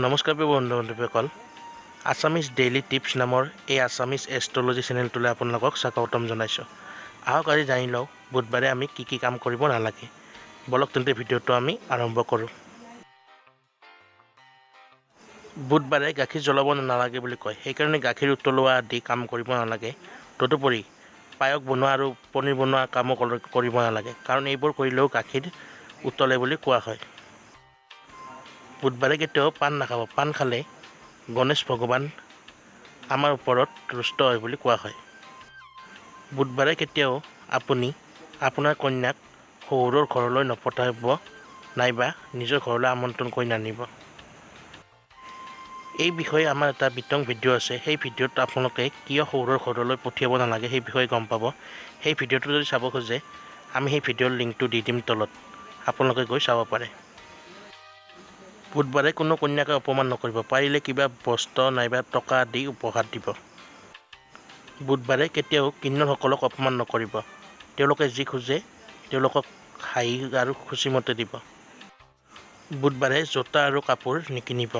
নমস্কাৰ প্ৰিয় বন্ধু বান্ধৱীসকল, আছামিজ ডেইলি টিপছ নামৰ এই আছামিজ এষ্ট্ৰলজি চেনেলটোলৈ আপোনালোকক স্বাগতম জনাইছোঁ। আহক, আজি জানি লওঁ বুধবাৰে আমি কি কি কাম কৰিব নালাগে। বলক তেন্তে, ভিডিঅ'টো আমি আৰম্ভ কৰোঁ। বুধবাৰে গাখীৰ জ্বলাব নালাগে বুলি কয়। সেইকাৰণে গাখীৰ উতলোৱা আদি কাম কৰিব নালাগে। তদুপৰি পায়স বনোৱা আৰু পনীৰ বনোৱা কামো কৰিব নালাগে, কাৰণ এইবোৰ কৰিলেও গাখীৰ উতলে বুলি কোৱা হয়। বুধবাৰে কেতিয়াও পাণ নাখাব। পাণ খালে গণেশ ভগৱান আমাৰ ওপৰত ৰুষ্ট হয় বুলি কোৱা হয়। বুধবাৰে কেতিয়াও আপুনি আপোনাৰ কন্যাক শহুৰৰ ঘৰলৈ নপঠাব নাইবা নিজৰ ঘৰলৈ আমন্ত্ৰণ কৰি নানিব। এই বিষয়ে আমাৰ এটা বিতং ভিডিঅ' আছে। সেই ভিডিঅ'ত আপোনালোকে কিয় শহুৰৰ ঘৰলৈ পঠিয়াব নালাগে, সেই বিষয়ে গম পাব। সেই ভিডিঅ'টো যদি চাব খোজে, আমি সেই ভিডিঅ'ৰ লিংকটো দি দিম তলত, আপোনালোকে গৈ চাব পাৰে। বুধবাৰে কোনো কন্যাকে অপমান নকৰিব। পাৰিলে কিবা বস্ত্ৰ নাইবা টকা আদি উপহাৰ দিব। বুধবাৰে কেতিয়াও কিন্নৰসকলক অপমান নকৰিব। তেওঁলোকে যি খোজে, তেওঁলোকক হাঁহি আৰু খুচিমতে দিব। বুধবাৰে জোতা আৰু কাপোৰ নিকিনিব।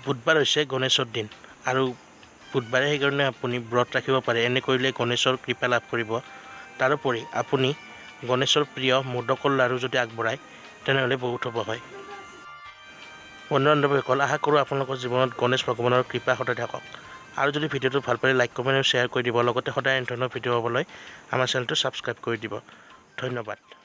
বুধবাৰ হৈছে গণেশৰ দিন আৰু বুধবাৰে সেইকাৰণে আপুনি ব্ৰত ৰাখিব পাৰে। এনে কৰিলে গণেশৰ কৃপা লাভ কৰিব। তাৰোপৰি আপুনি গণেশৰ প্ৰিয় মোদকৰ লাড়ু যদি আগবঢ়ায়, তেনেহ'লে বহুত শুভ হয়। বন্ধু বান্ধৱীসকল, আশা কৰোঁ আপোনালোকৰ জীৱনত গণেশ ভগৱানৰ কৃপা সদায় থাকক। আৰু যদি ভিডিঅ'টো ভাল পালে, লাইক, কমেণ্ট আৰু শ্বেয়াৰ কৰি দিব। লগতে সদায় এনেধৰণৰ ভিডিঅ' পাবলৈ আমাৰ চেনেলটো ছাবস্ক্ৰাইব কৰি দিব। ধন্যবাদ।